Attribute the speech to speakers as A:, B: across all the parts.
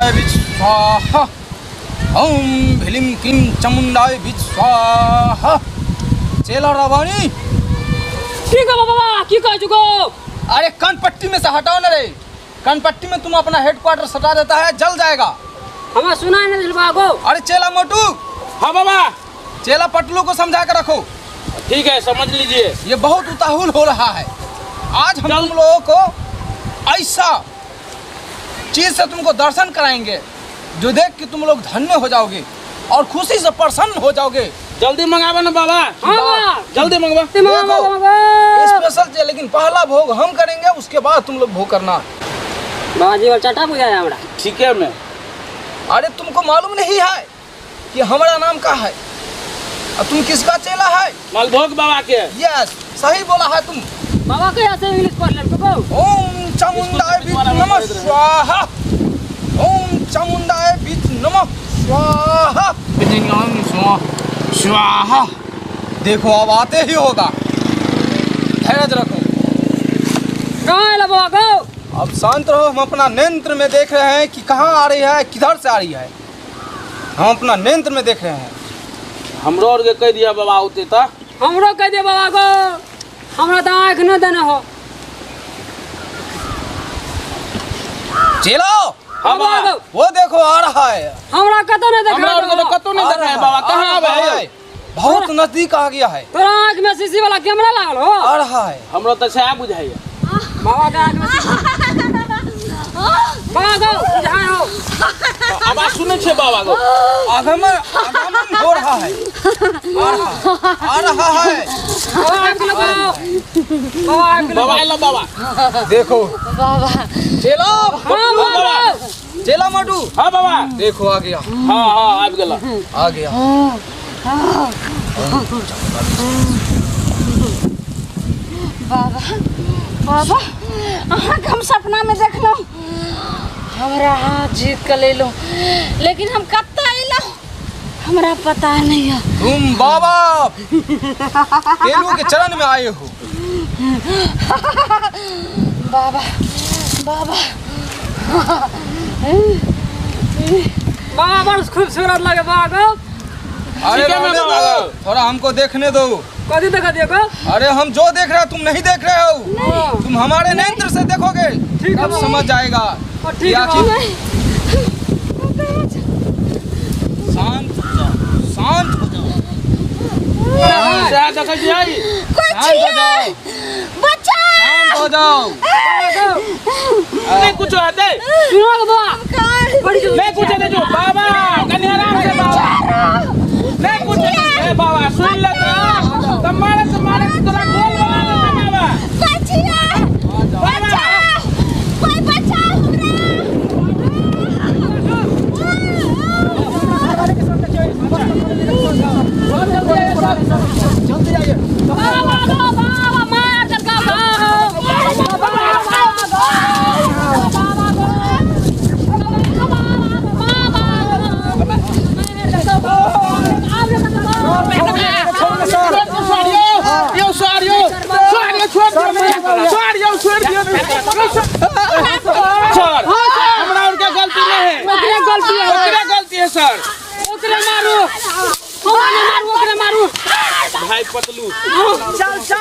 A: स्वाहा। ओम भीलिम क्लीम चामुंडाय विच स्वाहा। चेला रवानी।
B: की गो बाबा, की कहै छु गो?
A: अरे कनपट्टी में से हटाओ ना रे, कनपट्टी में तुम अपना हेडक्वार्टर सटा देता है, जल जाएगा।
B: हमरा सुनाई नहीं दिल बाबा गो।
A: अरे चेला मोटू।
C: हाँ बाबा।
A: चेला पटलू को समझा कर रखो।
C: ठीक है, समझ लीजिए।
A: ये बहुत उताहुल हो रहा है। आज हम तुम लोगों को ऐसा चीज से तुमको दर्शन कराएंगे जो देख के तुम लोग धन्य हो जाओगे और खुशी से प्रसन्न हो जाओगे।
C: जल्दी मंगावा ना बाबा।
B: हाँ बाबा।
C: जल्दी मंगवा।
B: जल्दी मंगावा
A: देखो,
B: बाबा।
A: स्पेशल चाहिए, लेकिन पहला भोग हम करेंगे, उसके बाद तुम लोग भोग करना।
B: बाबा जी, और चटा बुझाया हमरा।
C: ठीक है मैं।
A: अरे तुमको मालूम नहीं है कि हमारा नाम का है और तुम किसका चेला है?
C: मालभोग बाबा के।
A: यस, सही बोला है तुम।
B: बाबा के ऐसे इंग्लिश पढ़ ले को।
A: ओम चामुंडाय विच नमः स्वाहा। ओम चामुंडाय विच नमः स्वाहा। स्वाहा। देखो अब आते ही होगा, धैर्य रखो।
B: कहाँ आया बाबा गो?
A: अब शांत रहो, हम अपना नेत्र में देख रहे हैं कि कहाँ आ रही है, किधर से आ रही है। हम अपना नेत्र में देख रहे हैं।
C: हमरो और के कह दिया बाबा होते ता।
B: हमरो कह दिया बाबा गो, हमरा तो आँख न देने हो।
A: चलो।
C: हाँ बाबा।
B: गो।
A: वो देखो आ रहा है।
B: हमरा कतो नहीं देखा।
C: हमरा और के तो कतो नहीं
A: आ
C: देखा है
A: रहा
C: बाबा,
A: है,
C: कहाँ
A: आ
C: आवे
A: रहा
C: है?
A: है। बहुत नजदीक आ गया है।
B: तोरा आँख में शीशी वाला कैमरा लागल हो।
A: आ रहा है।
C: हमरो तो सएह बुझाइए।
B: बाबा के आँख में शीशी। बाबा गो, जहाँ हो।
C: आवाज सुनै छियै बाबा गो?
A: आगमन, आगमन हो रहा है। आ रहा है, आ रहा है।
B: बाबा आँख में लगाओ। बाबा आँख में
C: बाबा
B: लगाओ।
C: आइलो बाबा।
A: देखो।
D: बाबा।
A: चेला।
B: हाँ बाबा।
A: चेला मोटू।
C: हाँ बाबा।
A: देखो आ गया।
C: हाँ हाँ आबि गेल।
A: आ गया।
D: बाबा, बाबा, अहाँके हम सपना में देखलहुँ, हमरा हाथ जीत के लेलहुँ, लेकिन हम कतऽ अयलहुँ हमरा पता नहीं है।
A: तुम बाबा तेलू के चरण में आए हो।
D: बाबा, बाबा।
B: बाबा बड़ खूबसूरत लगे बाबा गो।
A: अरे
C: ठीक है,
A: रहने
C: बाबा।
A: दो, थोड़ा हमको देखने दो।
B: कथी देखा दियो गो?
A: अरे हम जो देख रहे हो तुम नहीं देख रहे हो,
B: नहीं।
A: तुम हमारे नेत्र से देखोगे
B: ठीक है
A: तब
B: बाबा।
A: समझ जाएगा।
B: और ठीक है
A: कि आखिर
B: बाबा।
A: शांत हो जाओ, शांत हो जाओ।
C: सएह देखै छियै।
D: कोई
A: शांत हो जाओ।
D: बच्चा।
A: शांत हो जाओ।
C: नहीं कुछ हेतै।
B: सुनो गो बाबा। बड़ी जल्दी।
C: नहीं कुछ हेतै जो बाबा, कनि आराम से बाबा। नहीं कुछ हेतै ए बाबा, सुन ले त। त मारे से मारे से तोरा गोल बना देतै बाबा।
D: बचिया।
C: बाबा।
D: कोई बचाओ हमरा।
B: बाबा गो, बाबा मार चलका बाबा। बाबा गो। बाबा गो।
C: यौ सर, यौ सर, यौ छोड़ दियौ सर, यौ छोड़ दियौ सर, हमरा और के गलती नहीं है।
B: ओकरे गलती है।
C: ओकरे गलती है सर।
B: ओकरे मारू, हमरा नहीं मारू, ओकरे मारू।
C: भाई पतलू।
B: चल चल,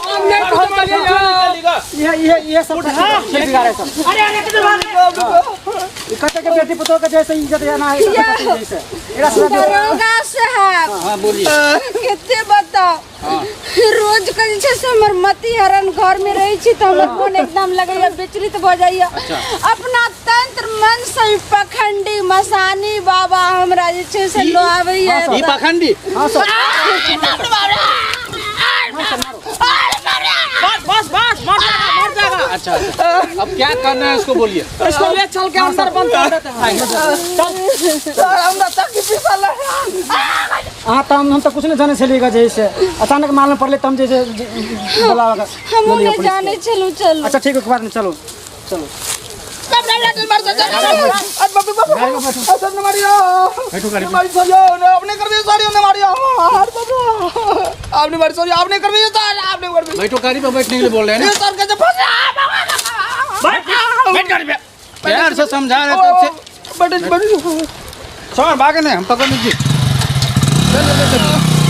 B: हम नहीं कुछ करिए।
E: ये ये ये सब खेल बिगाड़े सब।
B: अरे अरे किधर भाग?
E: ई कते के बेटी पुतोह के जैसे इज्जत जाना है, कते के जैसे एकरा सुना दे।
D: दरोगा साहब।
E: हां बोलिए।
D: कते बताओ, रोज के जे छै से हमर मति हरण घर में रहै छी तऽ हमर मोन एकदम लगैया विचलित भऽ जाइया। अपना तंत्र मन से ई पखंडी मसानी बाबा हमरा जे छै से लऽ आबैया।
E: ई
C: पखंडी?
E: हां सर।
C: बस बस बस, मर जाएगा, मर जाएगा।
F: अच्छा, अब क्या करना है इसको बोलिए।
C: इसको ले चल के अंदर बंद कर देते हैं।
A: सर, हमरा तक पिसल है।
E: हाँ तो हम तो कुछ नहीं जाने छलिए जैसे अचानक मालूम पड़ले त हम जैसे बोलावा का
D: हमहूँ
E: बोलिए
D: नहि
E: पुलिस के।
D: जानै छलहुँ। चलू।
E: अच्छा ठीक है, कोई बात नहीं, चलो चलो।
A: आपने कर दिया सॉरी, हमने मारिया। आपने मारी सॉरी, आपने कर दिया सर, आपने कर दिया।
F: बैठो गाड़ी पे, बैठने के लिए बोल रहे हैं ना।
A: ये सर कैसे फंस रहा है?
F: बैठ गाड़ी पे। प्यार से समझा रहे तब से।
A: बैठे बैठे।
F: सर भागे नहीं, हम पकड़ लीजिए। चल चल चल।